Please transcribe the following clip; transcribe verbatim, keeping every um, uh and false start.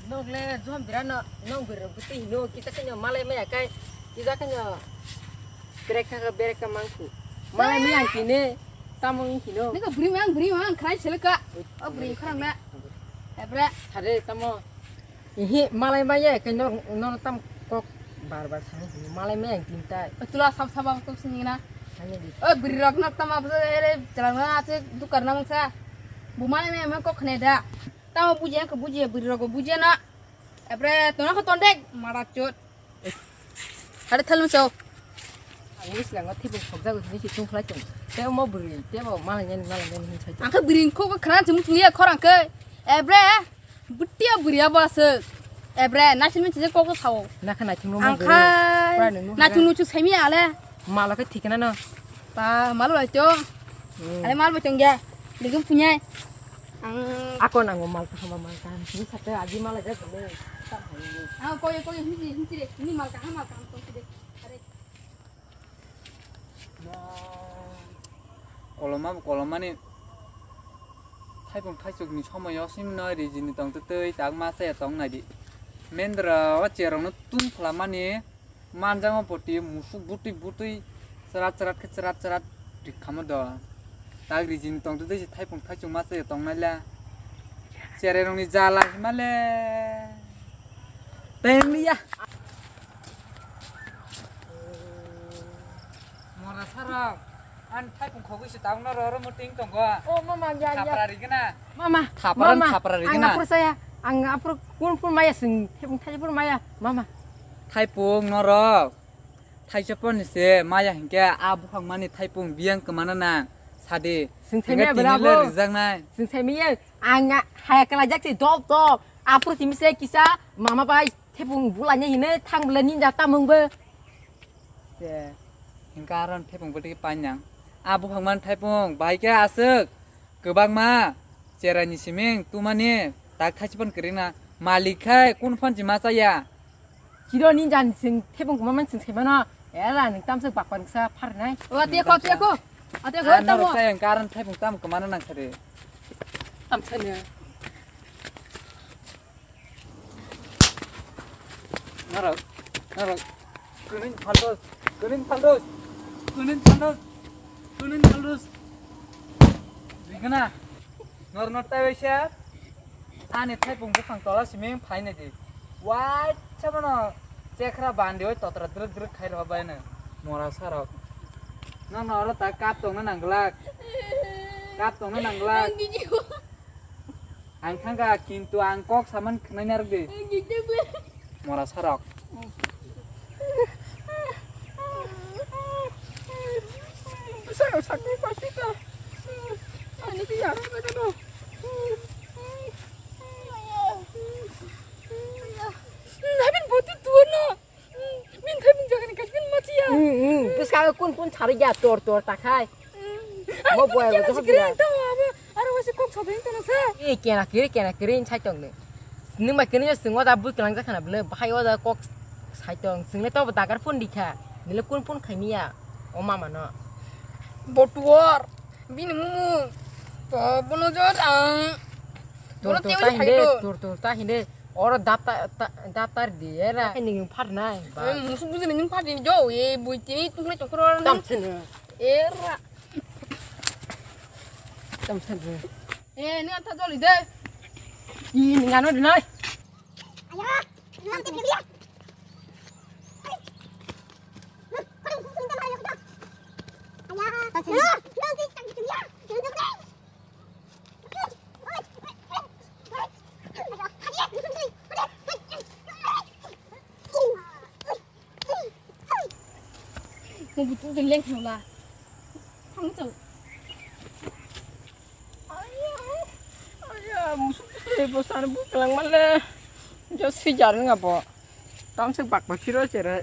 Nok le jom bira no, nok bira buti hino, kita kanya malai maya kai, kita kanya bereka ka bereka mangku. Malai maya ang kine, tamo ang kino. Niko bri mang, bri mang, krai seleka. Oh, bri kharang le. Ebra. Hare tamo. Ihi, malai maya kai no, no tam kok bar bar sani hino. Malai maya ang kintai. Tula sab sab kok sini na. Hanya di. Oh, bri rok nok tamo apa ere jalan na ate dukar na mangsa. Bu malai maya mang kok khne da. Tamo bujiya khe bujiya, bwrwi rok bo bujiya na. Epre tono khe ton dek, mara chot. Hare thalung chao. Ang ni slango thibuk khokjago hini si tungkhlai tong. Te omo bwrwi, te bo malai nani, malai nani hin sai tong. Ang khe bwrwi khok khna chumuk chumliya khorang khe. Epre bwtiya bwrwi abo aswk. Epre naising mani chijak kok sao. Nakha naithum rok ang bwrwi. Khai pura nung nung naithum nuchu saimi ale. Malo khe thikna no. Ta malo lai to. Hmm. Ale mal bo chongya. Ligum punyai. Ang ako nango mal kaham mal kaham. Ni sakte agi mal aja kole. Ang koye koye hinji hinji re. Ni mal kaham mal kaham tong side. Are. Koloma kolomani thaipung thaisuk ni somoyo sim noi rijini tong tei tak ma se tong nai di. Mendra o cherong no tung khlamani. Manjangma poti musuk butui butui chwrat chwrat khe chwrat chwrat rikhamo do. Tak rijini tong tei se thaipung thaisung ma se tong naila. Cherai rokni jala himale. Tengliya. Mora sarok. An thaipung khogwi se tang no ro ro muting tongo. Oh, mama, ya, ya. Thapra rigena. Mama, thapra, mama, thapra rigena. Ang aphuru saya, ang aphuru kun kun maya sing, thaipung thaipung maya, mama. Thaipung norok. Thaisa pon se maya hinkhe a bukhang mani thaipung biyang kwmana nang sadi. Sing thai maya bela bo. Rijak nai. Sing thai maya ang haya kala jak si dop dop. Aphuru timi se kisa mama bai thaipung bulanya hine thang bela ninja tamung bo. Te, hingke aron thaipung bwtwi painang. A buphang man thaipung, bahai khe aswk kwbangma cherai ni siming tumani tak thaisi phano kwrwngna. Malik khai kun phano se ma chaya. Chiro ni jan sing thaipung kwma man sing saimano. Era ni tamswk bakpan ksa pharnai. O, ate ko, ate ko. Ate ko, tamo. Norok chaya hingke aron thaipung tamo kwmana nang sadi. Tamsani. Norok, norok. Kunin phaldos, kunin phaldos, kunin phaldos, kunin phaldos. Rigena. Nor nor tai waisa. Ani thaipung buphang tola siming phainai di. Waisa mano chekra bandi oi totra drwk drwk khai rw bai no. Mora sarok. Nang no oro ta kap tongna nang glak. Kap tongna nang glak. Ang thangkha, kintu ang kok saman khwnai narwk di. Mora sarok. Bwsano sakni paisika. Ani twi yarwk nai kano. Nabin boti tuono. Min thai mung jagani kasmin machiya. Hmm, hmm. Bwskango kun kun sari ya tor tor takhai. Mo boy bo jokhok gira. Aro wasi kok sabai tono sa. E kena kiri kena kiri in sai tong ne. Nung bai kene sung oda bui kelang jakha na bwle bahai oda kok sai tong. Sung le to dagar phone dikha. Nile kun phone khai miya. O mama no. Botuor. Bini mumu. To bono jor ang. Tur tur ta hinde, tur tur ta hinde. Oro dapta daptar di era. Nung pharnai. Musuk bujini nung pharni jo e bui tini tukle tukro. Tam sene. Era. Tam sene. E ni anta joli de. I ni ngano dinai. Aya. Lam te kebia. Aya. Aya. Mo butu de leng thangla. Thang chau. Aya, aya, musuk se bo san bu kelang male. Jo si jar nga bo. Tam se bak bak siro chere.